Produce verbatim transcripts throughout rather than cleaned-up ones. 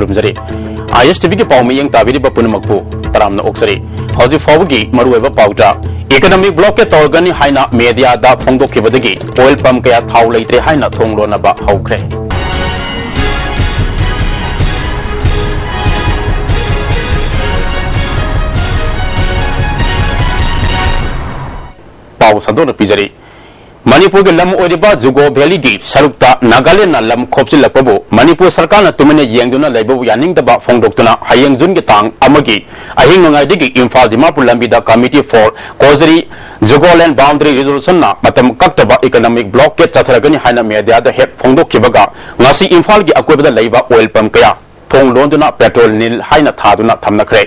ꯊꯝꯖꯔꯤ꯫ ꯑꯥꯏ ꯑꯦꯁ ꯇꯤ ꯚꯤꯒꯤ ꯄꯥꯎ ꯃꯤꯠꯌꯦꯡ ꯇꯥꯕꯤꯔꯤꯕ ꯄꯨꯝꯅꯃꯛꯄꯨ ꯇꯔꯥꯝꯅ ꯑꯣꯛꯆꯔꯤ꯫ ꯍꯧꯖꯤꯛ ꯐꯥꯎꯕꯒꯤ ꯃꯔꯨꯑꯣꯏꯕ ꯄꯥꯎꯗ, economic blockade ꯇꯧꯔꯒꯅꯤ ꯍꯥꯏꯅ media ꯗ ꯐꯣꯡꯗꯣꯛꯈꯤꯕꯗꯒꯤ oil pump ꯀꯌꯥ ꯊꯥꯎ ꯂꯩꯇ꯭ꯔꯦ ꯍꯥꯏꯅ ꯊꯣꯡ ꯂꯣꯟꯅꯕ ꯍꯧꯈ꯭ꯔꯦ꯫ ꯄꯥꯎ ꯁꯟꯗꯣꯛꯅ ꯄꯤꯖꯔꯤ꯫ ꯃꯅꯤꯄꯨꯔꯒꯤ ꯂꯝ ꯑꯣꯏꯔꯤꯕ ꯖꯨꯒꯣ ꯚꯦꯂꯤꯒꯤ ꯁꯔꯨꯛꯇ ꯅꯥꯒꯥꯂꯦꯟꯗꯅ ꯂꯝ ꯈꯣꯞꯆꯤꯜꯂꯛꯄꯕꯨ ꯃꯅꯤꯄꯨꯔ ꯁꯔꯀꯥꯔꯅ ꯇꯨꯃꯤꯟꯅ ꯌꯦꯡꯗꯨꯅ ꯂꯩꯕꯕꯨ ꯌꯥꯅꯤꯡꯗꯕ ꯐꯣꯡꯗꯣꯛꯇꯨꯅ ꯍꯌꯦꯡ ꯖꯨꯟꯒꯤ ꯇꯥꯡ ꯑꯃꯒꯤ ꯑꯍꯤꯡ ꯅꯣꯡꯌꯥꯏꯗꯒꯤ ꯏꯝꯐꯥꯜ ꯗꯤꯃꯥꯄꯨꯔ ꯂꯝꯕꯤꯗ Committee for Kozhari Jugoland Boundary Resolution ꯅ ꯃꯇꯝ ꯀꯛꯇꯕ economic blockade ꯆꯠꯊꯔꯒꯅꯤ ꯍꯥꯏꯅ media ꯗ ꯍꯦꯛ ꯐꯣꯡꯗꯣꯛꯈꯤꯕꯒ ꯉꯁꯤ ꯏꯝꯐꯥꯜꯒꯤ ꯑꯀꯣꯏꯕꯗ ꯂꯩꯕ oil pump ꯀꯌꯥ ꯊꯣꯡ ꯂꯣꯟꯗꯨꯅ petrol ꯅꯤꯜ ꯍꯥꯏꯅ ꯊꯥꯗꯨꯅ ꯊꯝꯅꯈ꯭ꯔꯦ꯫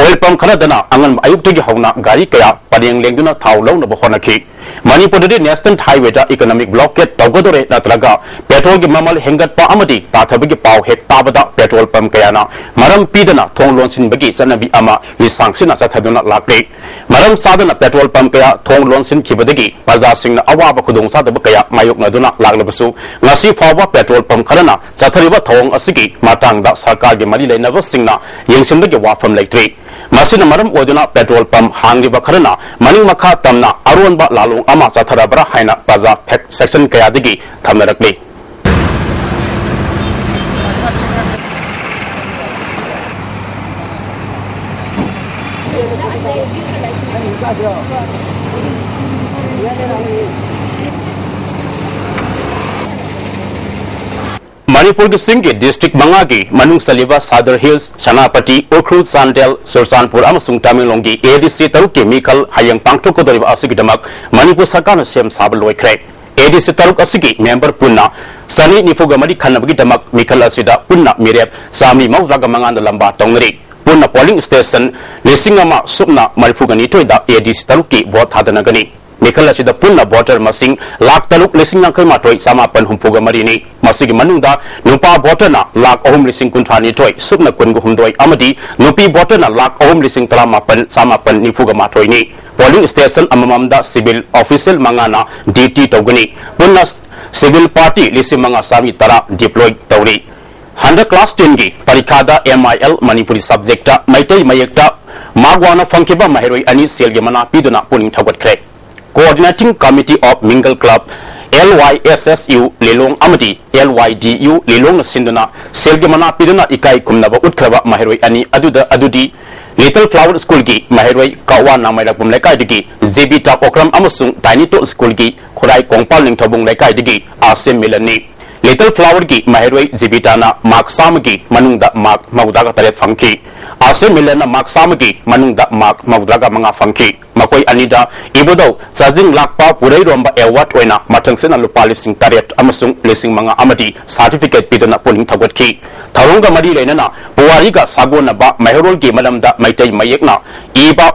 Oil pump ꯈꯔꯗꯅ ꯑꯉꯟꯕ ꯑꯌꯨꯛꯇꯒꯤ ꯍꯧꯅ ꯒꯥꯔꯤ ꯀꯌꯥ ꯄꯔꯦꯡ ꯂꯦꯡꯗꯨꯅ ꯊꯥꯎ ꯂꯧꯅꯕ ꯍꯣꯠꯅꯈꯤ꯫ ꯃꯅꯤꯄꯨꯔꯗꯗꯤ National Highway ꯗ economic blockade ꯇꯧꯒꯗꯧꯔꯦ ꯅꯠꯇ꯭ꯔꯒ petrol ꯒꯤ ꯃꯃꯜ ꯍꯦꯟꯒꯠꯄ ꯑꯃꯗꯤ ꯇꯥꯊꯕꯒꯤ ꯄꯥꯎ ꯍꯦꯛ ꯇꯥꯕꯗ petrol pump ꯀꯌꯥꯅ ꯃꯔꯝ ꯄꯤꯗꯅ ꯊꯣꯡ ꯂꯣꯟꯁꯤꯟꯕꯒꯤ ꯆꯠꯅꯕꯤ ꯑꯃ ꯂꯤꯁꯥꯡꯁꯤꯟꯅ ꯆꯠꯊꯗꯨꯅ ꯂꯥꯛꯂꯤ꯫ ꯃꯔꯝ ꯆꯥꯗꯅ petrol pump ꯀꯌꯥ ꯊꯣꯡ ꯂꯣꯟꯁꯤꯟꯈꯤꯕꯗꯒꯤ ꯄ꯭ꯔꯖꯥꯁꯤꯡꯅ ꯑꯋꯥꯕ ꯈꯨꯗꯣꯡꯆꯥꯗꯕ ꯀꯌꯥ ꯃꯥꯌꯣꯛꯅꯗꯨꯅ ꯂꯥꯛꯂꯕꯁꯨ, ꯉꯁꯤ ꯐꯥꯎꯕ petrol pump ꯈꯔꯅ ꯆꯠꯊꯔꯤꯕ ꯊꯧꯑꯣꯡ ꯑꯁꯤꯒꯤ ꯃꯇꯥꯡꯗ ꯁꯔꯀꯥꯔꯒꯤ ꯃꯔꯤ ꯂꯩꯅꯕꯁꯤꯡꯅ ꯌꯦꯡꯁꯤꯟꯕꯒꯤ ꯋꯥꯐꯝ ꯂꯩꯇ꯭ꯔꯤ꯫ ꯃꯁꯤꯅ ꯃꯔꯝ ꯑꯣꯏꯗꯨꯅ petrol pump ꯍꯥꯡꯂꯤꯕ ꯈꯔꯅ ꯃꯅꯤꯡ ꯃꯈꯥ ꯇꯝꯅ ꯑꯔꯣꯟꯕ ꯂꯥꯂꯣꯡ ꯑꯃ ꯆꯠꯊꯔꯕ꯭ꯔꯥ ꯍꯥꯏꯅ ꯄ꯭ꯔꯖꯥ fact section ꯀꯌꯥꯗꯒꯤ ꯊꯝꯅꯔꯛꯂꯤ꯫ ꯃꯅꯤꯄꯨꯔꯒꯤ ꯆꯤꯡꯒꯤ district ꯃꯉꯥꯒꯤ ꯃꯅꯨꯡ ꯆꯜꯂꯤꯕ Sadar Hills, ꯁꯦꯅꯥꯄꯇꯤ, ꯎꯈ꯭ꯔꯨꯜ, ꯆꯥꯟꯗꯦꯜ, ꯆꯨꯔꯆꯥꯟꯄꯨꯔ ꯑꯃꯁꯨꯡ ꯇꯃꯦꯡꯂꯣꯡꯒꯤ A D C ꯇꯔꯨꯛꯀꯤ ꯃꯤꯈꯜ ꯍꯌꯦꯡ ꯄꯥꯡꯊꯣꯛꯀꯗꯧꯔꯤꯕ ꯑꯁꯤꯒꯤꯗꯃꯛ ꯃꯅꯤꯄꯨꯔ ꯁꯔꯀꯥꯔꯅ ꯁꯦꯝ ꯁꯥꯕ ꯂꯣꯏꯈ꯭ꯔꯦ꯫ A D C ꯇꯔꯨꯛ ꯑꯁꯤꯒꯤ member ꯄꯨꯟꯅ ꯆꯅꯤ ꯅꯤꯐꯨꯒ ꯃꯔꯤ ꯈꯟꯅꯕꯒꯤꯗꯃꯛ ꯃꯤꯈꯜ ꯑꯁꯤꯗ ꯄꯨꯟꯅ ꯃꯤꯔꯦꯞ ꯆꯥꯃꯔꯤ ꯃꯧꯗ꯭ꯔꯥꯒ ꯃꯉꯥꯅ ꯂꯝꯕꯥ ꯇꯧꯅꯔꯤ꯫ ꯄꯨꯟꯅ polling station ꯂꯤꯁꯤꯡ ꯑꯃ ꯁꯨꯞꯅ ꯃꯔꯤꯐꯨꯒ ꯅꯤꯊꯣꯏꯗ A D C ꯇꯔꯨꯛꯀꯤ vote ꯊꯥꯗꯅꯒꯅꯤ꯫ ꯃꯤꯈꯜ ꯑꯁꯤꯗ ꯄꯨꯟꯅ voter ꯃꯁꯤꯡ ꯂꯥꯈ ꯇꯔꯨꯛ ꯂꯤꯁꯤꯡ ꯌꯥꯡꯈꯩ ꯃꯥꯊꯣꯏ ꯆꯥꯃꯥꯄꯟ ꯍꯨꯝꯐꯨꯒ ꯃꯔꯤꯅꯤ꯫ ꯃꯁꯤꯒꯤ ꯃꯅꯨꯡꯗ ꯅꯨꯄꯥ voterꯅ ꯂꯥꯈ ꯑꯍꯨꯝ ꯂꯤꯁꯤꯡ ꯀꯨꯟꯊ꯭ꯔꯥ ꯅꯤꯊꯣꯏ ꯁꯨꯞꯅ ꯀꯨꯟꯒ ꯍꯨꯝꯗꯣꯏ ꯑꯃꯗꯤ ꯅꯨꯄꯤ voterꯅ ꯂꯥꯈ ꯑꯍꯨꯝ ꯂꯤꯁꯤꯡ ꯇꯔꯥꯃꯥꯄꯟ ꯆꯥꯃꯥꯄꯟ ꯅꯤꯐꯨꯒ ꯃꯥꯊꯣꯏꯅꯤ꯫ Polling station ꯑꯃꯃꯝꯗ civil official ꯃꯉꯥꯅ duty ꯇꯧꯒꯅꯤ꯫ ꯄꯨꯟꯅ civil party ꯂꯤꯁꯤꯡ ꯃꯉꯥ ꯆꯥꯃꯔꯤ ꯇꯔꯥ deploy ꯇꯧꯔꯤ꯫ ꯍꯟꯗꯛ class ten ꯒꯤ ꯄꯔꯤꯈꯥꯗ M I L Manipuri subject ꯇ ꯃꯩꯇꯩ ꯃꯌꯦꯛꯇ mark ꯋꯥꯡꯅ ꯐꯪꯈꯤꯕ ꯃꯍꯩꯔꯣꯏ ꯑꯅꯤ ꯁꯦꯜꯒꯤ ꯃꯅꯥ ꯄꯤꯗꯨꯅ ꯄꯨꯛꯅꯤꯡ ꯊꯧꯒꯠꯈ꯭ꯔꯦ꯫ Coordinating Committee of Mingle Club, L Y S S U ꯂꯤꯂꯣꯡ ꯑꯃꯗꯤ L Y D U ꯂꯤꯂꯣꯡꯅ ꯁꯤꯟꯗꯨꯅ ꯁꯦꯜꯒꯤ ꯃꯅꯥ ꯄꯤꯗꯨꯅ ꯏꯀꯥꯏ ꯈꯨꯝꯅꯕ ꯎꯠꯈ꯭ꯔꯕ ꯃꯍꯩꯔꯣꯏ ꯑꯅꯤ ꯑꯗꯨꯗ ꯑꯗꯨꯗꯤ Little Flower School ꯒꯤ ꯃꯍꯩꯔꯣꯏ ꯀꯛꯋꯥ ꯅꯥꯃꯩꯔꯛꯄꯝ ꯂꯩꯀꯥꯏꯗꯒꯤ ꯖꯦꯕꯤꯇꯥ ꯑꯣꯀ꯭ꯔꯝ ꯑꯃꯁꯨꯡ Tiny Tot School ꯒꯤ ꯈꯨꯔꯥꯏ ꯀꯣꯡꯄꯥꯜ ꯅꯤꯡꯊꯧꯕꯨꯡ ꯂꯩꯀꯥꯏꯗꯒꯤ ꯑꯥꯁꯤꯝ ꯃꯤꯂꯟꯅꯤ꯫ Little Flower ꯒꯤ ꯃꯍꯩꯔꯣꯏ ꯖꯤꯕꯤꯇꯥꯅ mark ꯆꯥꯝꯃꯒꯤ ꯃꯅꯨꯡꯗ mark ꯃꯧꯗ꯭ꯔꯥꯒ ꯇꯔꯦꯠ ꯐꯪꯈꯤ꯫ ꯑꯥꯁꯤꯝ ꯃꯤꯂꯟꯅ mark ꯆꯥꯝꯃꯒꯤ ꯃꯅꯨꯡꯗ mark ꯃꯧꯗ꯭ꯔꯥꯒ ꯃꯉꯥ ꯐꯪꯈꯤ꯫ ꯃꯈꯣꯏ ꯑꯅꯤꯗ ꯏꯕꯨꯙꯧ ꯆꯥꯖꯤꯡ ꯂꯥꯛꯄ ꯄꯨꯔꯩꯔꯣꯝꯕ award ꯑꯣꯏꯅ ꯃꯊꯪꯁꯤꯠꯅ ꯂꯨꯄꯥ ꯂꯤꯁꯤꯡ ꯇꯔꯦꯠ ꯑꯃꯁꯨꯡ ꯂꯤꯁꯤꯡ ꯃꯉꯥ ꯑꯃꯗꯤ certificate ꯄꯤꯗꯨꯅ ꯄꯨꯛꯅꯤꯡ ꯊꯧꯒꯠꯈꯤ꯫ ꯊꯧꯔꯝꯒ ꯃꯔꯤ ꯂꯩꯅꯅ ꯄꯨꯋꯥꯔꯤꯒ ꯁꯥꯒꯣꯟꯅꯕ ꯃꯩꯍꯧꯔꯣꯜꯒꯤ ꯃꯔꯝꯗ ꯃꯩꯇꯩ ꯃꯌꯦꯛꯅ ꯏꯕ,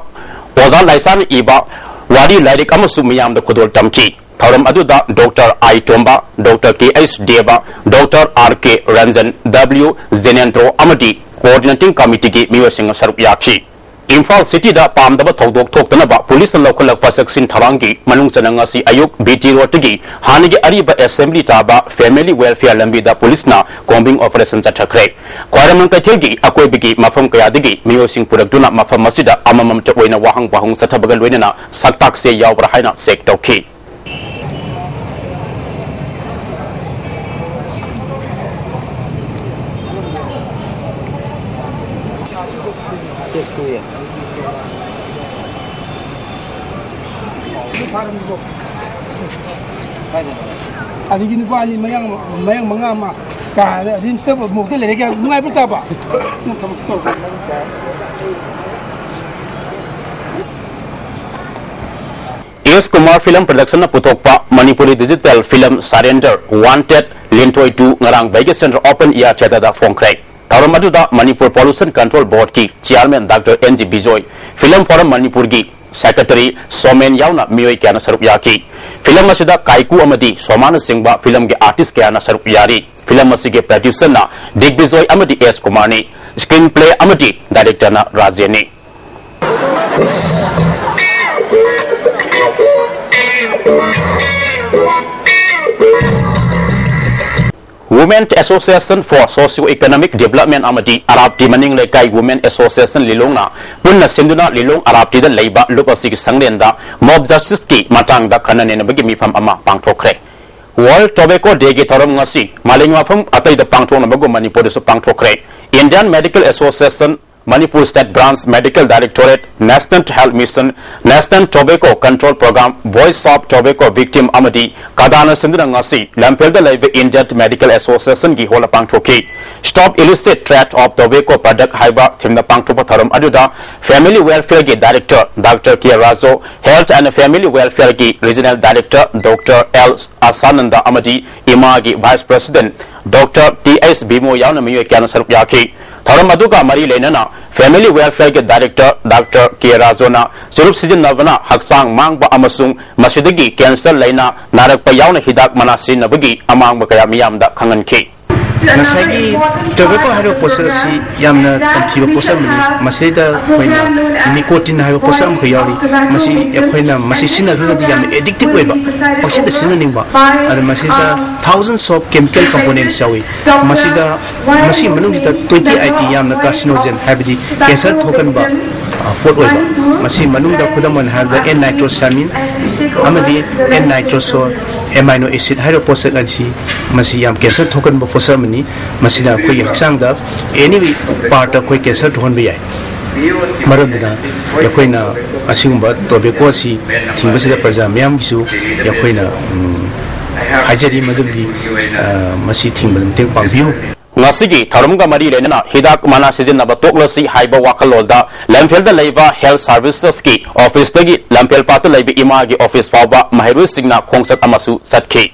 ꯑꯣꯖꯥ ꯂꯥꯏꯁꯥꯅ ꯏꯕ ꯋꯥꯔꯤ ꯂꯥꯏꯔꯤꯛ ꯑꯃꯁꯨ ꯃꯤꯌꯥꯝꯗ ꯈꯨꯗꯣꯜ ꯇꯝꯈꯤ꯫ ꯊꯧꯔꯝ ꯑꯗꯨꯗ Doctor ꯑꯥꯏ ꯇꯣꯝꯕ, Doctor ꯀꯦ ꯑꯩꯆ ꯗꯦꯕ, Doctor ꯑꯥꯔ ꯀꯦ ꯔꯟꯖꯟ, ꯗꯕ꯭ꯂꯤꯎ ꯖꯦꯅꯦꯟꯗ꯭ꯔꯣ ꯑꯃꯗꯤ Coordinating Committee ꯒꯤ ꯃꯤꯑꯣꯏꯁꯤꯡꯅ ꯁꯔꯨꯛ ꯌꯥꯈꯤ꯫ ꯏꯝꯐꯥꯜ ꯁꯤꯇꯤꯗ ꯄꯥꯝꯗꯕ ꯊꯧꯗꯣꯛ ꯊꯣꯛꯇꯅꯕ ꯄꯨꯂꯤꯁꯅ ꯂꯧꯈꯠꯂꯛꯄ ꯆꯦꯛꯁꯤꯟ ꯊꯧꯔꯥꯡꯒꯤ ꯃꯅꯨꯡ ꯆꯟꯅ ꯉꯁꯤ ꯑꯌꯨꯛ ꯕꯤ ꯇꯤ ꯔꯣꯗꯇꯒꯤ ꯍꯥꯟꯅꯒꯤ ꯑꯔꯤꯕ assembly ꯇꯥꯕ Family Welfare ꯂꯝꯕꯤꯗ ꯄꯨꯂꯤꯁꯅ combing operation ꯆꯠꯊꯈ꯭ꯔꯦ꯫ ꯈ꯭ꯋꯥꯏꯔꯝꯕꯟ ꯀꯩꯊꯦꯜꯒꯤ ꯑꯀꯣꯏꯕꯒꯤ ꯃꯐꯝ ꯀꯌꯥꯗꯒꯤ ꯃꯤꯑꯣꯏꯁꯤꯡ ꯄꯨꯔꯛꯇꯨꯅ ꯃꯐꯝ ꯑꯁꯤꯗ ꯑꯃꯃꯝꯇ ꯑꯣꯏꯅ ꯋꯥꯍꯪ ꯄꯥꯎꯍꯪ ꯆꯠꯊꯕꯒ ꯂꯣꯏꯅꯅ ꯁꯛꯇꯥꯛ ꯆꯦ ꯌꯥꯎꯕ꯭ꯔꯥ ꯍꯥꯏꯅ check ꯇꯧꯈꯤ꯫ ꯑꯗꯒꯤ ꯅꯨꯄꯥ ꯑꯅꯤ ꯃꯌꯥꯡ, ꯃꯌꯥꯡ ꯃꯉꯥ ꯑꯃ ꯀꯥꯗ ꯔꯤꯝꯁꯇ ꯃꯣꯛꯇ ꯂꯩꯔꯦ, ꯀꯌꯥ ꯅꯨꯡꯉꯥꯏꯕ꯭ꯔꯥ ꯇꯥꯕ? ꯑꯦꯁ ꯀꯨꯃꯥꯔ Film Production ꯅ ꯄꯨꯊꯣꯛꯄ Manipuri digital film Surrender, Wanted, ꯂꯤꯟꯊꯣꯏ two ꯉꯔꯥꯡ ꯕꯩꯒ Center Open Air Theatre ꯗ ꯐꯣꯡꯈ꯭ꯔꯦ꯫ ꯊꯧꯔꯝ ꯑꯗꯨꯗ ꯃꯅꯤꯄꯨꯔ Pollution Control Board ꯀꯤ Chairman Doctor N G Bijoy, Film Forum ꯃꯅꯤꯄꯨꯔꯒꯤ Secretary ꯁꯣꯃꯦꯟ ꯌꯥꯎꯅ ꯃꯤꯑꯣꯏ ꯀꯌꯥꯅ ꯁꯔꯨꯛ ꯌꯥꯈꯤ꯫ Film ꯑꯁꯤꯗ ꯀꯥꯏꯀꯨ ꯑꯃꯗꯤ ꯁꯣꯃꯥꯅꯆꯤꯡꯕ film ꯒꯤ artist ꯀꯌꯥꯅ ꯁꯔꯨꯛ ꯌꯥꯔꯤ꯫ Film ꯑꯁꯤꯒꯤ producer ꯅ ꯗꯤꯒꯕꯤꯖꯣꯏ ꯑꯃꯗꯤ ꯑꯦꯁ ꯀꯨꯃꯥꯔꯅꯤ꯫ Screenplay ꯑꯃꯗꯤ director ꯅ ꯔꯥꯖꯦꯟꯅꯤ꯫ Women Association for Socio-Economic Development ꯑꯃꯗꯤ ꯑꯔꯥꯞꯇꯤ ꯃꯅꯤꯡ ꯂꯩꯀꯥꯏ Women Association ꯂꯤꯂꯣꯡꯅ ꯄꯨꯟꯅ ꯁꯤꯟꯗꯨꯅ ꯂꯤꯂꯣꯡ ꯑꯔꯥꯞꯇꯤꯗ ꯂꯩꯕ ꯂꯨꯞ ꯑꯁꯤꯒꯤ ꯁꯪꯂꯦꯟꯗ Mob Justiceꯀꯤ ꯃꯇꯥꯡꯗ ꯈꯟꯅ ꯅꯩꯅꯕꯒꯤ ꯃꯤꯐꯝ ꯑꯃ ꯄꯥꯡꯊꯣꯛꯈ꯭ꯔꯦ꯫ World Tobacco Dayꯒꯤ ꯊꯧꯔꯝ ꯉꯁꯤ ꯃꯥꯂꯦꯝꯒꯤ ꯃꯐꯝ ꯑꯇꯩꯗ ꯄꯥꯡꯊꯣꯛꯅꯕꯒꯨꯝ ꯃꯅꯤꯄꯨꯔꯗꯁꯨ ꯄꯥꯡꯊꯣꯛꯈ꯭ꯔꯦ꯫ Indian Medical Association, Manipur State Branch, Medical Directorate, National Health Mission, National Tobacco Control Program, Voice of Tobacco Victim ꯑꯃꯗꯤ ꯀꯗꯥꯅ ꯁꯤꯟꯗꯨꯅ ꯉꯁꯤ ꯂꯝꯐꯦꯜꯗ ꯂꯩꯕ Indian Medical Associationꯒꯤ ꯍꯣꯜꯗ ꯄꯥꯡꯊꯣꯛꯈꯤ꯫ Stop Illicit Trade of Tobacco Product ꯍꯥꯏꯕ ꯊꯤꯝꯗ ꯄꯥꯡꯊꯣꯛꯄ ꯊꯧꯔꯝ ꯑꯗꯨꯗ Family Welfareꯒꯤ Director Doctor K Rajo, Health and Family Welfareꯒꯤ Regional Director Doctor L ꯑꯁꯥꯅꯟꯗ ꯑꯃꯗꯤ ꯏꯃꯥꯒꯤ Vice President Doctor T H Bimo ꯌꯥꯎꯅ ꯃꯤꯑꯣꯏ ꯀꯌꯥꯅ ꯁꯔꯨꯛ ꯌꯥꯈꯤ꯫ ꯊꯧꯔꯝ ꯑꯗꯨꯒ ꯃꯔꯤ ꯂꯩꯅꯅ Family Welfareꯒꯤ Director Doctor K ꯔꯥꯖꯣꯅ ꯆꯨꯔꯨꯞ ꯁꯤꯖꯤꯟꯅꯕꯅ ꯍꯛꯆꯥꯡ ꯃꯥꯡꯕ ꯑꯃꯁꯨꯡ ꯃꯁꯤꯗꯒꯤ cancer ꯂꯥꯏꯅꯥ ꯅꯥꯔꯛꯄ ꯌꯥꯎꯅ ꯍꯤꯗꯥꯛ ꯃꯅꯥ ꯁꯤꯖꯤꯟꯅꯕꯒꯤ ꯑꯃꯥꯡꯕ ꯀꯌꯥ ꯃꯤꯌꯥꯝꯗ ꯈꯪꯍꯟꯈꯤ꯫ ꯉꯁꯥꯏꯒꯤ tobacco ꯍꯥꯏꯔꯤꯕ ꯄꯣꯠꯁꯛ ꯑꯁꯤ ꯌꯥꯝꯅ ꯇꯝꯊꯤꯕ ꯄꯣꯠꯁꯛ ꯑꯃꯅꯤ꯫ ꯃꯁꯤꯗ ꯑꯩꯈꯣꯏꯅ nicotine ꯍꯥꯏꯕ ꯄꯣꯠꯁꯛ ꯑꯃꯈꯛ ꯌꯥꯎꯔꯤ꯫ ꯃꯁꯤ ꯑꯩꯈꯣꯏꯅ ꯃꯁꯤ ꯁꯤꯖꯤꯟꯅꯈ꯭ꯔꯒꯗꯤ ꯌꯥꯝꯅ addictive ꯑꯣꯏꯕ, ꯄꯪꯁꯤꯟꯗ ꯁꯤꯖꯤꯟꯅꯅꯤꯡꯕ꯫ ꯑꯗ ꯃꯁꯤꯗ thousands of chemical components ꯌꯥꯎꯏ꯫ ꯃꯁꯤꯗ, ꯃꯁꯤꯒꯤ ꯃꯅꯨꯡꯁꯤꯗ twenty eighty ꯌꯥꯝꯅ carcinogen ꯍꯥꯏꯕꯗꯤ cancer ꯊꯣꯛꯍꯟꯕ, ꯑ, ꯄꯣꯠ ꯑꯣꯏꯕ꯫ ꯃꯁꯤ ꯃꯅꯨꯡꯗ ꯈꯨꯗꯝ ꯑꯣꯏꯅ ꯍꯥꯏꯔꯕꯗ N nitrosamine ꯑꯃꯗꯤ N nitrosol amino acid ꯍꯥꯏꯔꯤꯕ ꯄꯣꯠꯁꯛ ꯑꯁꯤ ꯃꯁꯤ ꯌꯥꯝ cancer ꯊꯣꯛꯍꯟꯕ ꯄꯣꯠꯁꯛ ꯑꯃꯅꯤ꯫ ꯃꯁꯤꯅ ꯑꯩꯈꯣꯏꯒꯤ ꯍꯛꯆꯥꯡꯗ any part ꯑꯩꯈꯣꯏ cancer ꯊꯣꯛꯍꯟꯕ ꯌꯥꯏ꯫ ꯃꯔꯝ ꯑꯗꯨꯅ ꯑꯩꯈꯣꯏꯅ ꯑꯁꯤꯒꯨꯝꯕ tobacco ꯑꯁꯤ ꯊꯤꯡꯕꯁꯤꯗ ꯄ꯭ꯔꯖꯥ ꯃꯤꯌꯥꯝꯒꯤꯁꯨ ꯑꯩꯈꯣꯏꯅ, ꯎꯝ, ꯍꯥꯏꯖꯔꯤ ꯃꯗꯨꯗꯤ, ꯑ, ꯃꯁꯤ ꯊꯤꯡꯕꯗ ꯃꯇꯦꯡ ꯄꯥꯡꯕꯤꯌꯨ꯫ ꯉꯁꯤꯒꯤ ꯊꯧꯔꯝꯒ ꯃꯔꯤ ꯂꯩꯅꯅ ꯍꯤꯗꯥꯛ ꯃꯅꯥ ꯁꯤꯖꯤꯟꯅꯕ ꯇꯣꯛꯂꯁꯤ ꯍꯥꯏꯕ ꯋꯥꯈꯜꯂꯣꯟꯗ ꯂꯝꯐꯦꯜꯗ ꯂꯩꯕ Health Servicesꯀꯤ officeꯇꯒꯤ ꯂꯝꯐꯦꯜ ꯄꯥꯠꯇ ꯂꯩꯕ ꯏꯃꯥꯒꯤ office ꯐꯥꯎꯕ ꯃꯍꯩꯔꯣꯏꯁꯤꯡꯅ ꯈꯣꯡꯆꯠ ꯑꯃꯁꯨ ꯆꯠꯈꯤ꯫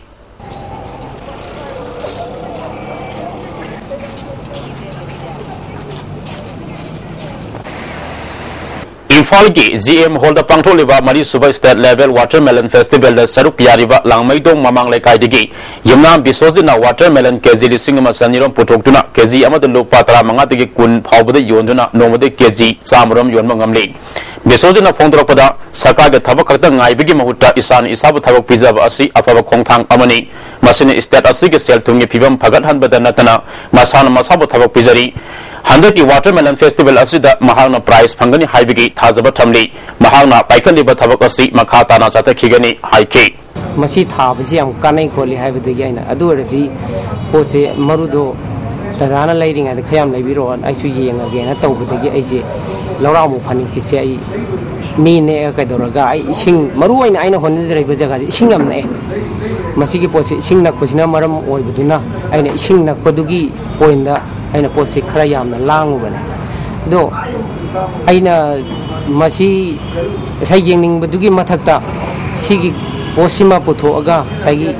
ꯏꯝꯐꯥꯜꯒꯤ ꯖꯤ ꯑꯦꯝ ꯍꯣꯜꯗ ꯄꯥꯡꯊꯣꯛꯂꯤꯕ ꯃꯔꯤꯁꯨꯕ State Level Watermelon Festivalꯗ ꯁꯔꯨꯛ ꯌꯥꯔꯤꯕ ꯂꯥꯡꯃꯩꯗꯣꯡ ꯃꯃꯥꯡ ꯂꯩꯀꯥꯏꯗꯒꯤ ꯌꯨꯝꯅꯥꯝ ꯕꯤꯁ꯭ꯋꯖꯤꯠꯅ watermelon ꯀꯦꯖꯤ ꯂꯤꯁꯤꯡ ꯑꯃ ꯆꯅꯤꯔꯣꯝ ꯄꯨꯊꯣꯛꯇꯨꯅ ꯀꯦꯖꯤ ꯑꯃꯗ ꯂꯨꯄꯥ ꯇꯔꯥꯃꯉꯥꯗꯒꯤ ꯀꯨꯟ ꯐꯥꯎꯕꯗ ꯌꯣꯟꯗꯨꯅ ꯅꯣꯡꯃꯗ ꯀꯦꯖꯤ ꯆꯥꯝꯃꯔꯣꯝ ꯌꯣꯟꯕ ꯉꯝꯂꯤ꯫ ꯕꯤꯁ꯭ꯋꯖꯤꯠꯅ ꯐꯣꯡꯗꯣꯔꯛꯄꯗ, ꯁꯔꯀꯥꯔꯒꯤ ꯊꯕꯛ ꯈꯛꯇ ꯉꯥꯏꯕꯒꯤ ꯃꯍꯨꯠꯇ ꯏꯁꯥꯅ ꯏꯁꯥꯕꯨ ꯊꯕꯛ ꯄꯤꯖꯕ ꯑꯁꯤ ꯑꯐꯕ ꯈꯣꯡꯊꯥꯡ ꯑꯃꯅꯤ꯫ ꯃꯁꯤꯅ state ꯑꯁꯤꯒꯤ ꯁꯦꯜ ꯊꯨꯝꯒꯤ ꯐꯤꯕꯝ ꯐꯒꯠꯍꯟꯕꯗ ꯅꯠꯇꯅ ꯃꯁꯥꯅ ꯃꯁꯥꯕꯨ ꯊꯕꯛ ꯄꯤꯖꯔꯤ꯫ ꯍꯟꯗꯛꯀꯤ watermelon festival ꯑꯁꯤꯗ ꯃꯍꯥꯛꯅ prize ꯐꯪꯒꯅꯤ ꯍꯥꯏꯕꯒꯤ ꯊꯥꯖꯕ ꯊꯝꯂꯤ꯫ ꯃꯍꯥꯛꯅ ꯄꯥꯏꯈꯠꯂꯤꯕ ꯊꯕꯛ ꯑꯁꯤ ꯃꯈꯥ ꯇꯥꯅ ꯆꯠꯊꯈꯤꯒꯅꯤ ꯍꯥꯏꯈꯤ꯫ ꯃꯁꯤ ꯊꯥꯕꯁꯤ ꯌꯥꯝ ꯀꯥꯟꯅꯩ ꯈꯣꯠꯂꯤ ꯍꯥꯏꯕꯗꯒꯤ ꯑꯩꯅ, ꯑꯗꯨ ꯑꯣꯏꯔꯗꯤ ꯄꯣꯠꯁꯦ ꯃꯔꯨꯗꯣ ꯗꯗꯥꯅ ꯂꯩꯔꯤꯉꯩꯗ ꯈꯔ ꯌꯥꯝ ꯂꯩꯕꯤꯔꯛꯑꯣ, ꯑꯩꯁꯨ ꯌꯦꯡꯉꯒꯦꯅ ꯇꯧꯕꯗꯒꯤ ꯑꯩꯁꯦ ꯂꯧꯔꯥꯛꯃꯨꯛ ꯐꯥꯅꯤꯡꯆꯤꯠꯁꯦ ꯑꯩ ꯃꯤ ꯅꯦꯛꯑ ꯀꯩꯗꯧꯔꯒ ꯑꯩ ꯏꯁꯤꯡ, ꯃꯔꯨ ꯑꯣꯏꯅ ꯑꯩꯅ ꯍꯣꯠꯅꯖꯔꯤꯕ ꯖꯒꯥꯁꯦ ꯏꯁꯤꯡ ꯌꯥꯝ ꯅꯛꯑꯦ꯫ ꯃꯁꯤꯒꯤ ꯄꯣꯠꯁꯦ ꯏꯁꯤꯡ ꯅꯛꯄꯁꯤꯅ ꯃꯔꯝ ꯑꯣꯏꯕꯗꯨꯅ ꯑꯩꯅ ꯏꯁꯤꯡ ꯅꯛꯄꯗꯨꯒꯤ pointꯗ ꯑꯩꯅ ꯄꯣꯠꯁꯦ ꯈꯔ ꯌꯥꯝꯅ ꯂꯥꯡꯉꯨꯕꯅꯦ꯫ ꯑꯗꯣ ꯑꯩꯅ ꯃꯁꯤ ꯉꯁꯥꯏ ꯌꯦꯡꯅꯤꯡꯕꯗꯨꯒꯤ ꯃꯊꯛꯇ ꯁꯤꯒꯤ ꯄꯣꯠꯁꯤꯃ ꯄꯨꯊꯣꯛꯑꯒ ꯉꯁꯥꯏꯒꯤ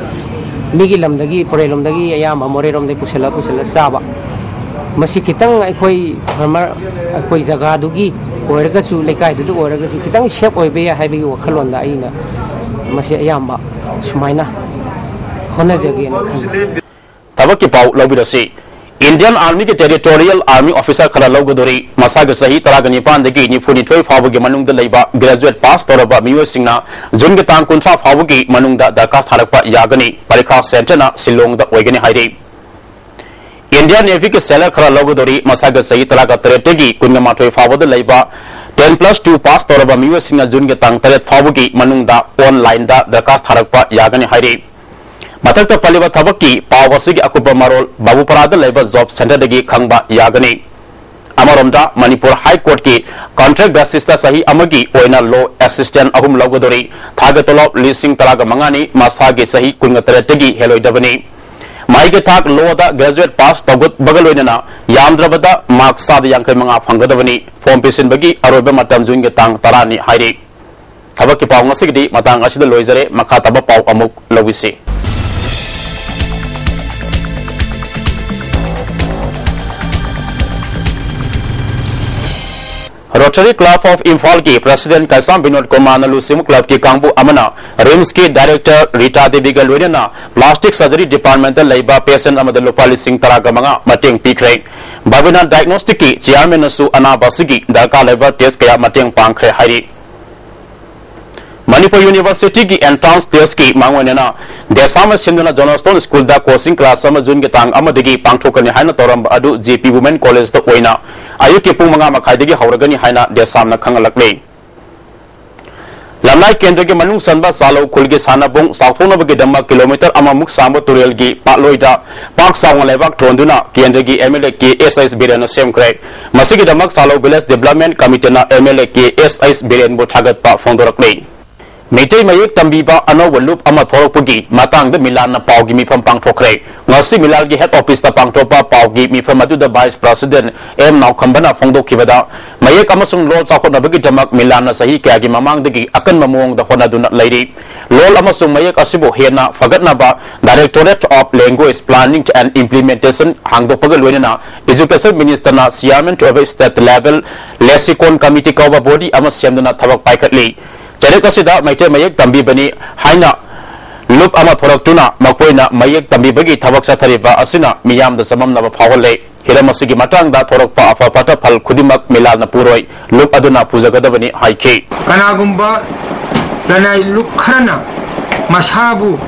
ꯃꯤꯒꯤ ꯂꯝꯗꯒꯤ, ꯐꯣꯔꯦꯟ ꯂꯣꯝꯗꯒꯤ ꯑꯌꯥꯝꯕ ꯃꯣꯔꯦꯔꯣꯝꯗꯒꯤ ꯄꯨꯁꯤꯜꯂ ꯄꯨꯁꯤꯜꯂ ꯆꯥꯕ, ꯃꯁꯤ ꯈꯤꯇꯪ ꯑꯩꯈꯣꯏ farmer, ꯑꯩꯈꯣꯏ ꯖꯒꯥꯗꯨꯒꯤ ꯑꯣꯏꯔꯒꯁꯨ, ꯂꯩꯀꯥꯏꯗꯨꯗ ꯑꯣꯏꯔꯒꯁꯨ ꯈꯤꯇꯪ safe ꯑꯣꯏꯕ ꯌꯥꯏ ꯍꯥꯏꯕꯒꯤ ꯋꯥꯈꯜꯂꯣꯟꯗ ꯑꯩꯅ ꯃꯁꯤ ꯑꯌꯥꯝꯕ ꯁꯨꯃꯥꯏꯅ ꯍꯣꯠꯅꯖꯒꯦꯅ ꯈꯜꯂꯤ꯫ ꯊꯕꯛꯀꯤ ꯄꯥꯎ ꯂꯧꯕꯤꯔꯁꯤ꯫ Indian Armyꯒꯤ Territorial Army Officer ꯈꯔ ꯂꯧꯒꯗꯣꯔꯤ꯫ ꯃꯁꯥꯒꯤ ꯆꯍꯤ ꯇꯔꯥꯒ ꯅꯤꯄꯥꯟꯗꯒꯤ ꯅꯤꯐꯨꯅꯤꯊꯣꯏ ꯐꯥꯎꯕꯒꯤ ꯃꯅꯨꯡꯗ ꯂꯩꯕ graduate pass ꯇꯧꯔꯕ ꯃꯤꯑꯣꯏꯁꯤꯡꯅ ꯖꯨꯟꯒꯤ ꯇꯥꯡ ꯀꯨꯟꯊ꯭ꯔꯥ ꯐꯥꯎꯕꯒꯤ ꯃꯅꯨꯡꯗ ꯗꯔꯈꯥꯁ ꯊꯥꯔꯛꯄ ꯌꯥꯒꯅꯤ꯫ ꯄꯔꯤꯈꯥ centreꯅ ꯁꯤꯜꯂꯣꯡꯗ ꯑꯣꯏꯒꯅꯤ ꯍꯥꯏꯔꯤ꯫ Indian Navyꯒꯤ sailor ꯈꯔ ꯂꯧꯒꯗꯣꯔꯤ꯫ ꯃꯁꯥꯒꯤ ꯆꯍꯤ ꯇꯔꯥꯒ ꯇꯔꯦꯠꯇꯒꯤ ꯀꯨꯟꯒ ꯃꯥꯊꯣꯏ ꯐꯥꯎꯕꯗ ꯂꯩꯕ ten plus two pass ꯇꯧꯔꯕ ꯃꯤꯑꯣꯏꯁꯤꯡꯅ ꯖꯨꯟꯒꯤ ꯇꯥꯡ ꯇꯔꯦꯠ ꯐꯥꯎꯕꯒꯤ ꯃꯅꯨꯡꯗ onlineꯗ ꯗꯔꯈꯥꯁ ꯊꯥꯔꯛꯄ ꯌꯥꯒꯅꯤ ꯍꯥꯏꯔꯤ꯫ ꯃꯊꯛꯇ ꯄꯜꯂꯤꯕ ꯊꯕꯛꯀꯤ ꯄꯥꯎ ꯑꯁꯤꯒꯤ ꯑꯀꯨꯞꯄ ꯃꯔꯣꯜ ꯕꯥꯕꯨꯄꯥꯔꯥꯗ ꯂꯩꯕ job centreꯗꯒꯤ ꯈꯪꯕ ꯌꯥꯒꯅꯤ꯫ ꯑꯃꯔꯣꯝꯗ, ꯃꯅꯤꯄꯨꯔ High Courtꯀꯤ contract basisꯇ ꯆꯍꯤ ꯑꯃꯒꯤ ꯑꯣꯏꯅ law assistant ꯑꯍꯨꯝ ꯂꯧꯒꯗꯣꯔꯤ꯫ ꯊꯥꯒꯤ ꯇꯣꯂꯣꯞ ꯂꯤꯁꯤꯡ ꯇꯔꯥꯒ ꯃꯉꯥꯅꯤ꯫ ꯃꯁꯥꯒꯤ ꯆꯍꯤ ꯀꯨꯟꯒ ꯇꯔꯦꯠꯇꯒꯤ ꯍꯦꯜꯂꯣꯏꯗꯕꯅꯤ꯫ ꯃꯍꯩꯒꯤ ꯊꯥꯛ lawꯗ graduate pass ꯇꯧꯒꯗꯕꯒ ꯂꯣꯏꯅꯅ ꯌꯥꯝꯗ꯭ꯔꯕꯗ mark ꯆꯥꯗ ꯌꯥꯡꯈꯩ ꯃꯉꯥ ꯐꯪꯒꯗꯕꯅꯤ꯫ Form ꯄꯤꯁꯤꯟꯕꯒꯤ ꯑꯔꯣꯏꯕ ꯃꯇꯝ ꯖꯨꯟꯒꯤ ꯇꯥꯡ ꯇꯔꯥꯅꯤ ꯍꯥꯏꯔꯤ꯫ ꯊꯕꯛꯀꯤ ꯄꯥꯎ ꯉꯁꯤꯒꯤꯗꯤ ꯃꯇꯥꯡ ꯑꯁꯤꯗ ꯂꯣꯏꯖꯔꯦ꯫ ꯃꯈꯥ ꯇꯥꯕ ꯄꯥꯎ ꯑꯃꯨꯛ ꯂꯧꯕꯤꯁꯤ꯫ Rotary Club of Imphal ꯒꯤ President ꯀꯩꯁꯥꯝ ꯕꯤꯅꯣꯗ ꯀꯨꯃꯥꯔꯅ ꯂꯨꯆꯤꯡꯕ club ꯀꯤ ꯀꯥꯡꯕꯨ ꯑꯃꯅ RIMS ꯀꯤ Director ꯔꯤꯇꯥ ꯗꯦꯕꯤꯒ ꯂꯣꯏꯅꯅ Plastic Surgery Department ꯇ ꯂꯩꯕ patient ꯑꯃꯗ ꯂꯨꯄꯥ ꯂꯤꯁꯤꯡ ꯇꯔꯥꯒ ꯃꯉꯥ ꯃꯇꯦꯡ ꯄꯤꯈ꯭ꯔꯦ꯫ ꯕꯕꯤꯅꯥ Diagnostic ꯀꯤ chairman ꯅꯁꯨ ꯑꯅꯥꯕ ꯑꯁꯤꯒꯤ ꯗꯔꯀꯥꯔ ꯂꯩꯕ test ꯀꯌꯥ ꯃꯇꯦꯡ ꯄꯥꯡꯈ꯭ꯔꯦ ꯍꯥꯏꯔꯤ꯫ ꯃꯅꯤꯄꯨꯔ University ꯒꯤ entrance test ꯀꯤ ꯃꯥꯡꯑꯣꯏꯅꯅ ꯗꯦꯁꯥꯝ ꯑꯃ ꯁꯤꯟꯗꯨꯅ Johnston School ꯗ coaching class ꯑꯃ June ꯒꯤ ꯇꯥꯡ ꯑꯃꯗꯒꯤ ꯄꯥꯡꯊꯣꯛꯀꯅꯤ ꯍꯥꯏꯅ ꯇꯧꯔꯝꯕ ꯑꯗꯨ J P Women College ꯇ ꯑꯣꯏꯅ ꯑꯌꯨꯛꯀꯤ ꯄꯨꯡ ꯃꯉꯥ ꯃꯈꯥꯏꯗꯒꯤ ꯍꯧꯔꯒꯅꯤ ꯍꯥꯏꯅ ꯗꯦꯁꯥꯝꯅ ꯈꯪꯍꯜꯂꯛꯂꯤ꯫ ꯂꯝꯂꯥꯏ ꯀꯦꯟꯗ꯭ꯔꯒꯤ ꯃꯅꯨꯡ ꯆꯟꯕ ꯆꯥꯂꯧ ꯈꯨꯜꯒꯤ ꯁꯥꯟꯅꯕꯨꯡ ꯆꯥꯎꯊꯣꯛꯅꯕꯒꯤꯗꯃꯛ kilometre ꯑꯃꯃꯨꯛ ꯁꯥꯡꯕ ꯇꯨꯔꯦꯜꯒꯤ ꯄꯥꯠꯂꯣꯏꯗ ꯄꯥꯛ ꯆꯥꯎꯅ ꯂꯩꯕꯥꯛ ꯊꯣꯟꯗꯨꯅ ꯀꯦꯟꯗ꯭ꯔꯒꯤ M L A K S H ꯕꯤꯔꯦꯟꯅ ꯁꯦꯝꯈ꯭ꯔꯦ꯫ ꯃꯁꯤꯒꯤꯗꯃꯛ ꯆꯥꯂꯧ village development committee ꯅ M L A K S H ꯕꯤꯔꯦꯟꯕꯨ ꯊꯥꯒꯠꯄ ꯐꯣꯡꯗꯣꯔꯛꯂꯤ꯫ ꯃꯩꯇꯩ ꯃꯌꯦꯛ ꯇꯝꯕꯤꯕ ꯑꯅꯧꯕ ꯂꯨꯞ ꯑꯃ ꯊꯣꯔꯛꯄꯒꯤ ꯃꯇꯥꯡꯗ ꯃꯤꯂꯥꯟꯅ ꯄꯥꯎꯒꯤ ꯃꯤꯐꯝ ꯄꯥꯡꯊꯣꯛꯈ꯭ꯔꯦ꯫ ꯉꯁꯤ ꯃꯤꯂꯥꯟꯒꯤ head office ꯇ ꯄꯥꯡꯊꯣꯛꯄ ꯄꯥꯎꯒꯤ ꯃꯤꯐꯝ ꯑꯗꯨꯗ vice president M ꯅꯥꯎꯈꯝꯕꯅ ꯐꯣꯡꯗꯣꯛꯈꯤꯕꯗ, ꯃꯌꯦꯛ ꯑꯃꯁꯨꯡ ꯂꯣꯜ ꯆꯥꯎꯈꯠꯅꯕꯒꯤꯗꯃꯛ ꯃꯤꯂꯥꯟꯅ ꯆꯍꯤ ꯀꯌꯥꯒꯤ ꯃꯃꯥꯡꯗꯒꯤ ꯑꯀꯟꯕ ꯃꯑꯣꯡꯗ ꯍꯣꯠꯅꯗꯨꯅ ꯂꯩꯔꯤ꯫ ꯂꯣꯜ ꯑꯃꯁꯨꯡ ꯃꯌꯦꯛ ꯑꯁꯤꯕꯨ ꯍꯦꯟꯅ ꯐꯒꯠꯅꯕ Directorate of Language Planning and Implementation ꯍꯥꯡꯗꯣꯛꯄꯒ ꯂꯣꯏꯅꯅ Education Minister ꯅ chairman ꯑꯣꯏꯕ state level lexicon committee ꯀꯧꯕ body ꯑꯃ ꯁꯦꯝꯗꯨꯅ ꯊꯕꯛ ꯄꯥꯏꯈꯠꯂꯤ꯫ ꯆꯩꯔꯛ ꯑꯁꯤꯗ ꯃꯩꯇꯩ ꯃꯌꯦꯛ ꯇꯝꯕꯤꯕꯅꯤ ꯍꯥꯏꯅ ꯂꯨꯞ ꯑꯃ ꯊꯣꯔꯛꯇꯨꯅ ꯃꯈꯣꯏꯅ ꯃꯌꯦꯛ ꯇꯝꯕꯤꯕꯒꯤ ꯊꯕꯛ ꯆꯠꯊꯔꯤꯕ ꯑꯁꯤꯅ ꯃꯤꯌꯥꯝꯗ ꯆꯃꯝꯅꯕ ꯐꯥꯎꯍꯜꯂꯦ꯫ ꯍꯤꯔꯝ ꯑꯁꯤꯒꯤ ꯃꯇꯥꯡꯗ ꯊꯣꯔꯛꯄ ꯑꯐ ꯐꯠꯇ ꯐꯜ ꯈꯨꯗꯤꯡꯃꯛ ꯃꯤꯂꯥꯟꯅ ꯄꯨꯔꯣꯏ, ꯂꯨꯞ ꯑꯗꯨꯅ ꯄꯨꯖꯒꯗꯕꯅꯤ ꯍꯥꯏꯈꯤ꯫ ꯀꯅꯥꯒꯨꯝꯕ ꯂꯅꯥꯏ ꯂꯨꯞ ꯈꯔꯅ ꯃꯁꯥꯕꯨ,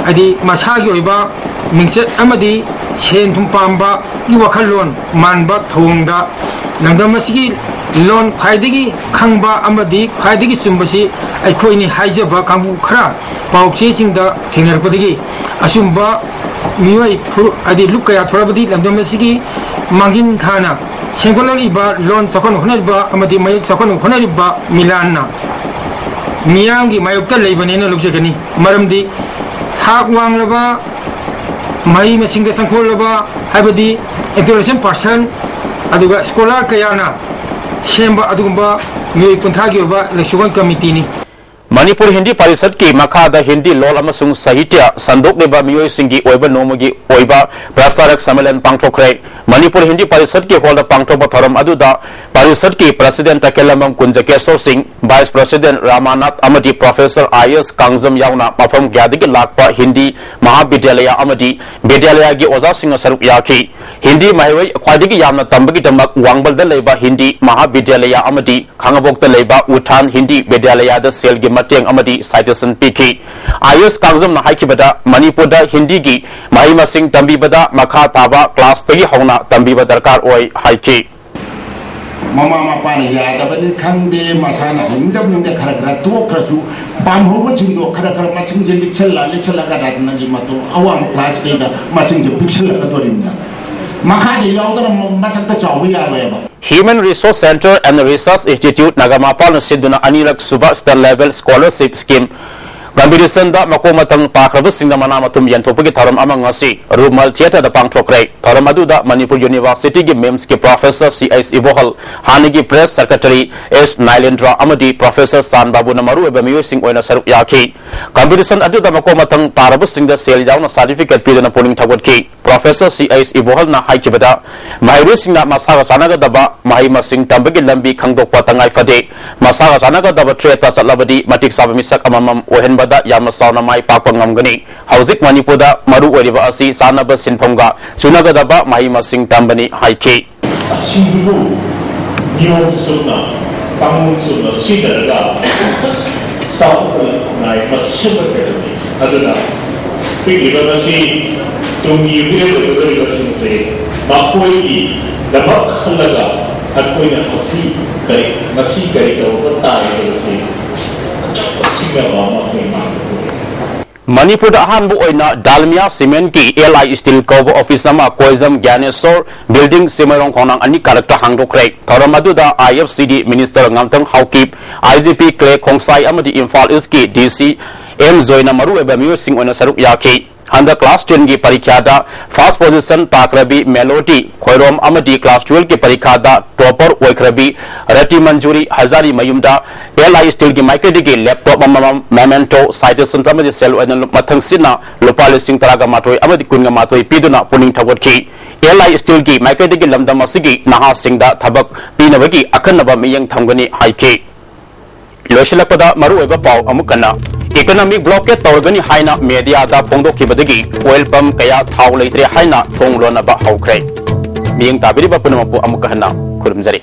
ꯍꯥꯏꯗꯤ ꯃꯁꯥꯒꯤ ꯑꯣꯏꯕ ꯃꯤꯡꯆꯠ ꯑꯃꯗꯤ ꯁꯦꯟ ꯊꯨꯝ ꯄꯥꯝꯕꯒꯤ ꯋꯥꯈꯜꯂꯣꯟ ꯃꯥꯟꯕ ꯊꯧꯑꯣꯡꯗ ꯂꯝꯗꯝ ꯑꯁꯤꯒꯤ ꯂꯣꯟ ꯈ꯭ꯋꯥꯏꯗꯒꯤ ꯈꯪꯕ ꯑꯃꯗꯤ ꯈ꯭ꯋꯥꯏꯗꯒꯤ ꯆꯨꯝꯕꯁꯤ ꯑꯩꯈꯣꯏꯅꯤ ꯍꯥꯏꯖꯕ ꯀꯥꯡꯕꯨ ꯈꯔ ꯄꯥꯎ ꯆꯦꯁꯤꯡꯗ ꯊꯦꯡꯅꯔꯛꯄꯗꯒꯤ ꯑꯆꯨꯝꯕ ꯃꯤꯑꯣꯏ ꯐꯨꯔꯨ-, ꯍꯥꯏꯗꯤ ꯂꯨꯞ ꯀꯌꯥ ꯊꯣꯔꯛꯄꯗꯤ ꯂꯝꯗꯝ ꯑꯁꯤꯒꯤ ꯃꯥꯡꯖꯤꯟ ꯊꯥꯅ ꯁꯦꯝꯒꯠꯂꯛꯂꯤꯕ ꯂꯣꯟ ꯆꯥꯎꯈꯠꯅ ꯍꯣꯠꯅꯔꯤꯕ ꯑꯃꯗꯤ ꯃꯌꯦꯛ ꯆꯥꯎꯈꯠꯅ ꯍꯣꯠꯅꯔꯤꯕ ꯃꯤꯂꯥꯟꯅ ꯃꯤꯌꯥꯝꯒꯤ ꯃꯥꯌꯣꯛꯇ ꯂꯩꯕꯅꯦꯅ ꯂꯧꯖꯒꯅꯤ꯫ ꯃꯔꯝꯗꯤ ꯊꯥꯛ ꯋꯥꯡꯂꯕ, ꯃꯍꯩ ꯃꯁꯤꯡꯗ ꯆꯪꯈꯣꯜꯂꯕ, ꯍꯥꯏꯕꯗꯤ intelligent person, ꯑꯗꯨꯒ scholar ꯀꯌꯥꯅ ꯁꯦꯝꯕ ꯑꯗꯨꯒꯨꯝꯕ ꯃꯤꯑꯣꯏ ꯀꯨꯟꯊ꯭ꯔꯥꯒꯤ ꯑꯣꯏꯕ ꯂꯦꯛꯁꯤꯀꯣꯟ ꯀꯃꯤꯇꯤꯅꯤ꯫ ꯃꯅꯤꯄꯨꯔ ꯍꯤꯟꯗꯤ ꯄꯔꯤꯁꯠꯀꯤ ꯃꯈꯥꯗ ꯍꯤꯟꯗꯤ ꯂꯣꯜ ꯑꯃꯁꯨꯡ ꯁꯥꯍꯤꯇ꯭ꯌ ꯁꯟꯗꯣꯛꯂꯤꯕ ꯃꯤꯑꯣꯏꯁꯤꯡꯒꯤ ꯑꯣꯏꯕ ꯅꯣꯡꯃꯒꯤ ꯑꯣꯏꯕ ꯄ꯭ꯔꯆꯥꯔꯛ ꯁꯝꯃꯦꯂꯟ ꯄꯥꯡꯊꯣꯛꯈ꯭ꯔꯦ꯫ ꯃꯅꯤꯄꯨꯔ ꯍꯤꯟꯗꯤ ꯄꯔꯤꯁꯠꯀꯤ ꯍꯣꯜꯗ ꯄꯥꯡꯊꯣꯛꯄ ꯊꯧꯔꯝ ꯑꯗꯨꯗ ꯄꯔꯤꯁꯠꯀꯤ ꯄ꯭ꯔꯁꯤꯗꯦꯟꯠ ꯇꯈꯦꯜꯂꯝꯕꯝ ꯀꯨꯟꯖꯀꯦꯁꯣꯔ ꯁꯤꯡ, ꯚꯥꯏꯁ ꯄ꯭ꯔꯁꯤꯗꯦꯟꯠ ꯔꯥꯃꯥꯅꯥꯊ ꯑꯃꯗꯤ ꯄ꯭ꯔꯣꯐꯦꯁꯔ ꯑꯥꯏ ꯑꯦꯁ ꯀꯥꯡꯖꯝ ꯌꯥꯎꯅ ꯃꯐꯝ ꯀꯌꯥꯗꯒꯤ ꯂꯥꯛꯄ ꯍꯤꯟꯗꯤ ꯃꯍꯥꯕꯤꯗ꯭ꯌꯥꯂꯌ ꯑꯃꯗꯤ ꯕꯤꯗ꯭ꯌꯥꯂꯌꯒꯤ ꯑꯣꯖꯥꯁꯤꯡꯅ ꯁꯔꯨꯛ ꯌꯥꯈꯤ꯫ ꯍꯤꯟꯗꯤ ꯃꯍꯩꯔꯣꯏ ꯈ꯭ꯋꯥꯏꯗꯒꯤ ꯌꯥꯝꯅ ꯇꯝꯕꯒꯤꯗꯃꯛ ꯋꯥꯡꯕꯜꯗ ꯂꯩꯕ ꯍꯤꯟꯗꯤ ꯃꯍꯥꯕꯤꯗ꯭ꯌꯥꯂꯌ ꯑꯃꯗꯤ ꯈꯥꯉꯕꯣꯛꯇ ꯂꯩꯕ ꯎꯊꯥꯟ ꯍꯤꯟꯗꯤ ꯕꯤꯗ꯭ꯌꯥꯂꯌꯗ ꯁꯦꯜꯒꯤ ꯃꯇꯦꯡ ꯑꯃꯗꯤ ꯁꯥꯏꯇꯦꯁꯟ ꯄꯤꯈꯤ꯫ ꯑꯥꯏ ꯑꯦꯁ ꯀꯥꯡꯖꯝꯅ ꯍꯥꯏꯈꯤꯕꯗ, ꯃꯅꯤꯄꯨꯔꯗ ꯍꯤꯟꯗꯤꯒꯤ ꯃꯍꯩ ꯃꯁꯤꯡ ꯇꯝꯕꯤꯕꯗ ꯃꯈꯥ ꯇꯥꯕ ꯀ꯭ꯂꯥꯁꯇꯒꯤ ꯍꯧꯅ ꯇꯝꯕꯤꯕ ꯗꯔꯀꯥꯔ ꯑꯣꯏ ꯍꯥꯏꯈꯤ꯫ ꯃꯃꯥ ꯃꯄꯥꯅ ꯌꯥꯗꯕꯅꯤ ꯈꯪꯗꯦ, ꯃꯁꯥꯅ ꯍꯩꯅꯤꯡꯗꯕꯅꯤꯅ ꯈꯔ ꯈꯔ ꯇꯣꯛꯈ꯭ꯔꯁꯨ, ꯄꯥꯝꯍꯧꯕꯁꯤꯡꯗꯣ ꯈꯔ ꯈꯔ ꯃꯁꯤꯡꯁꯦ ꯂꯤꯛꯁꯜꯂ ꯂꯤꯛꯁꯜꯂꯒ ꯅꯪꯒꯤ ꯃꯇꯣ ꯑꯋꯥꯡꯕ ꯀ꯭ꯂꯥꯁꯈꯩꯗ ꯃꯁꯤꯡꯁꯦ ꯄꯤꯛꯁꯜꯂꯛꯀꯗꯣꯔꯤꯕꯅꯦꯕ꯫ ꯃꯈꯥꯗ ꯌꯥꯎꯗꯅ ꯃ-, ꯃꯊꯛꯇ ꯆꯥꯎꯕ ꯌꯥꯔꯣꯏꯕ꯫ Human Resource Centre and Research Institute ꯅꯒꯥꯃꯄꯥꯜꯅ ꯁꯤꯟꯗꯨꯅ ꯑꯅꯤꯔꯛ ꯁꯨꯕ State Level Scholarship Scheme competitionꯗ ꯃꯀꯣꯛ ꯃꯊꯪ ꯄꯥꯈ꯭ꯔꯕꯁꯤꯡꯅ ꯃꯅꯥ ꯃꯊꯨꯝ ꯌꯦꯟꯊꯣꯛꯄꯒꯤ ꯊꯧꯔꯝ ꯑꯃ ꯉꯁꯤ ꯔꯨꯃꯥꯜ ꯊꯤꯌꯦꯇꯔꯗ ꯄꯥꯡꯊꯣꯛꯈ꯭ꯔꯦ꯫ ꯊꯧꯔꯝ ꯑꯗꯨꯗ ꯃꯅꯤꯄꯨꯔ ꯌꯨꯅꯤꯚꯔꯁꯤꯇꯤꯒꯤ ꯃꯤꯝꯁꯀꯤ ꯄ꯭ꯔꯣꯐꯦꯁꯔ ꯁꯤ ꯑꯩꯆ ꯏꯕꯣꯍꯜ, ꯍꯥꯟꯅꯒꯤ ꯄ꯭ꯔꯦꯁ ꯁꯦꯀ꯭ꯔꯦꯇꯔꯤ ꯑꯦꯁ ꯅꯥꯏꯂꯦꯟꯗ꯭ꯔ ꯑꯃꯗꯤ ꯄ꯭ꯔꯣꯐꯦꯁꯔ ꯆꯥꯟ ꯕꯥꯕꯨꯅ ꯃꯔꯨꯑꯣꯏꯕ ꯃꯤꯑꯣꯏꯁꯤꯡ ꯑꯣꯏꯅ ꯁꯔꯨꯛ ꯌꯥꯈꯤ꯫ ꯀꯝꯄꯤꯇꯤꯁꯟ ꯑꯗꯨꯗ ꯃꯀꯣꯛ ꯃꯊꯪ ꯄꯥꯔꯕꯁꯤꯡꯗ ꯁꯦꯜ ꯌꯥꯎꯅ ꯁꯥꯔꯇꯤꯐꯤꯀꯦꯠ ꯄꯤꯗꯨꯅ ꯄꯨꯛꯅꯤꯡ ꯊꯧꯒꯠꯈꯤ꯫ ꯄ꯭ꯔꯣꯐꯦꯁꯔ ꯁꯤ ꯑꯩꯆ ꯏꯕꯣꯍꯜꯅ ꯍꯥꯏꯈꯤꯕꯗ, ꯃꯍꯩꯔꯣꯏꯁꯤꯡꯅ ꯃꯁꯥꯒ ꯆꯥꯟꯅꯒꯗꯕ ꯃꯍꯩ ꯃꯁꯤꯡ ꯇꯝꯕꯒꯤ ꯂꯝꯕꯤ ꯈꯪꯗꯣꯛꯄ ꯇꯉꯥꯏ ꯐꯗꯦ꯫ ꯃꯁꯥꯒ ꯆꯥꯟꯅꯒꯗꯕ ꯊ꯭ꯔꯦꯗꯇ ꯆꯠꯂꯕꯗꯤ ꯃꯇꯤꯛ ꯆꯥꯕ ꯃꯤꯁꯛ ꯑꯃꯃꯝ ꯑꯣꯏꯍꯟꯕꯗ ꯌꯥꯝꯅ ꯆꯥꯎꯅ ꯃꯥꯏ ꯄꯥꯛꯄ ꯉꯝꯒꯅꯤ꯫ ꯍꯧꯖꯤꯛ ꯃꯅꯤꯄꯨꯔꯗ ꯃꯔꯨ ꯑꯣꯏꯔꯤꯕ ꯑꯁꯤ ꯆꯥꯟꯅꯕ ꯁꯤꯟꯐꯝꯒ ꯆꯨꯅꯒꯗꯕ ꯃꯍꯩ ꯃꯁꯤꯡ ꯇꯝꯕꯅꯤ ꯍꯥꯏꯈꯤ꯫ ꯑꯁꯤꯕꯨ ꯅꯤꯌꯣꯝ ꯆꯨꯝꯅ, ꯀꯥꯡꯂꯣꯟ ꯆꯨꯝꯅ ꯁꯤꯖꯤꯟꯅꯔꯒ ꯆꯥꯎꯈꯠꯄ ꯂꯝꯈꯥꯏ ꯑꯃ ꯁꯦꯝꯒꯠꯀꯗꯕꯅꯤ꯫ ꯑꯗꯨꯅ ꯄꯤꯛꯂꯤꯕ ꯉꯁꯤ ꯇꯨꯡꯒꯤ ꯃꯤꯔꯦꯞ ꯑꯣꯏꯒꯗꯧꯔꯤꯕꯁꯤꯡꯁꯦ ꯃꯈꯣꯏꯒꯤꯗꯃꯛ ꯈꯜꯂꯒ ꯑꯩꯈꯣꯏꯅ ꯍꯧꯖꯤꯛ ꯀꯔꯤ, ꯉꯁꯤ ꯀꯔꯤ ꯇꯧꯕ ꯇꯥꯏ ꯍꯥꯏꯕꯁꯤ ꯁꯤꯡꯅꯕ ꯑꯃ ꯑꯩꯈꯣꯏ ꯃꯥꯡꯗ ꯃꯅꯤꯄꯨꯔꯗ ꯑꯍꯥꯟꯕ ꯑꯣꯏꯅ ꯗꯥꯜꯃꯤꯌꯥ ꯁꯤꯃꯦꯟꯠꯀꯤ ꯑꯦꯜ ꯑꯥꯏ ꯁ꯭ꯇꯤꯜ ꯀꯧꯕ ꯑꯣꯐꯤꯁ ꯑꯃ ꯀꯣꯏꯖꯝ ꯒ꯭ꯌꯥꯅꯦꯁꯣꯔ ꯕꯤꯜꯗꯤꯡ, ꯆꯤꯡꯃꯩꯔꯣꯡ ꯈꯣꯡꯅꯥꯡ ꯑꯅꯤ ꯀꯥꯔꯛꯇ ꯍꯥꯡꯗꯣꯛꯈ꯭ꯔꯦ꯫ ꯊꯧꯔꯝ ꯑꯗꯨꯗ ꯑꯥꯏ ꯑꯦꯐ ꯁꯤꯒꯤ ꯃꯤꯅꯤꯁꯇꯔ ꯉꯥꯝꯊꯪ ꯍꯥꯎꯀꯤꯞ, ꯑꯥꯏ ꯖꯤ ꯄꯤ ꯀ꯭ꯂꯦ ꯈꯣꯡꯁꯥꯏ ꯑꯃꯗꯤ ꯏꯝꯐꯥꯜ ꯏꯁ꯭ꯠꯀꯤ ꯗꯤ ꯁꯤ ꯑꯦꯝ ꯖꯣꯏꯅ ꯃꯔꯨꯑꯣꯏꯕ ꯃꯤꯑꯣꯏꯁꯤꯡ ꯑꯣꯏꯅ ꯁꯔꯨꯛ ꯌꯥꯈꯤ꯫ ꯍꯟꯗꯛ class ten ꯒꯤ ꯄꯔꯤꯈ꯭ꯌꯥꯗ first position ꯇꯥꯈ꯭ꯔꯕꯤ ꯃꯦꯂꯣꯗꯤ ꯈꯣꯏꯔꯣꯝ ꯑꯃꯗꯤ class twelve ꯀꯤ ꯄꯔꯤꯈꯥꯗ topper ꯑꯣꯏꯈ꯭ꯔꯕꯤ ꯔꯇꯤ ꯃꯟꯖꯨꯔꯤ ꯍꯖꯥꯔꯤ ꯃꯌꯨꯝꯗ ꯑꯦꯜ ꯑꯥꯏ ꯁ꯭ꯇꯤꯜꯒꯤ ꯃꯥꯏꯀꯩꯗꯒꯤ laptop ꯑꯃꯃꯝ, memento, citation ꯑꯃꯗꯤ ꯁꯦꯜ ꯑꯣꯏꯅ ꯃꯊꯪꯁꯤꯠꯅ ꯂꯨꯄꯥ ꯂꯤꯁꯤꯡ ꯇꯔꯥꯒ ꯃꯥꯊꯣꯏ ꯑꯃꯗꯤ ꯀꯨꯟꯒ ꯃꯥꯊꯣꯏ ꯄꯤꯗꯨꯅ ꯄꯨꯛꯅꯤꯡ ꯊꯧꯒꯠꯈꯤ꯫ ꯑꯦꯜ ꯑꯥꯏ ꯁ꯭ꯇꯤꯜꯒꯤ ꯃꯥꯏꯀꯩꯗꯒꯤ ꯂꯝꯗꯝ ꯑꯁꯤꯒꯤ ꯅꯍꯥꯁꯤꯡꯗ ꯊꯕꯛ ꯄꯤꯅꯕꯒꯤ ꯑꯈꯟꯅꯕ ꯃꯤꯠꯌꯦꯡ ꯊꯝꯒꯅꯤ ꯍꯥꯏꯈꯤ꯫ ꯂꯣꯏꯁꯤꯜꯂꯛꯄꯗ ꯃꯔꯨꯑꯣꯏꯕ ꯄꯥꯎ ꯑꯃꯨꯛ ꯍꯟꯅ꯫ Economic blockade ꯇꯧꯔꯒꯅꯤ ꯍꯥꯏꯅ ꯃꯦꯗꯤꯌꯥꯗ ꯐꯣꯡꯗꯣꯛꯈꯤꯕꯗꯒꯤ oil pump ꯀꯌꯥ ꯊꯥꯎ ꯂꯩꯇ꯭ꯔꯦ ꯍꯥꯏꯅ ꯊꯣꯡ ꯂꯣꯟꯅꯕ ꯍꯧꯈ꯭ꯔꯦ꯫ ꯃꯤꯠꯌꯦꯡ ꯇꯥꯕꯤꯔꯤꯕ ꯄꯨꯝꯅꯃꯛꯄꯨ ꯑꯃꯨꯛ ꯍꯟꯅ ꯈꯨꯔꯨꯝꯖꯔꯤ꯫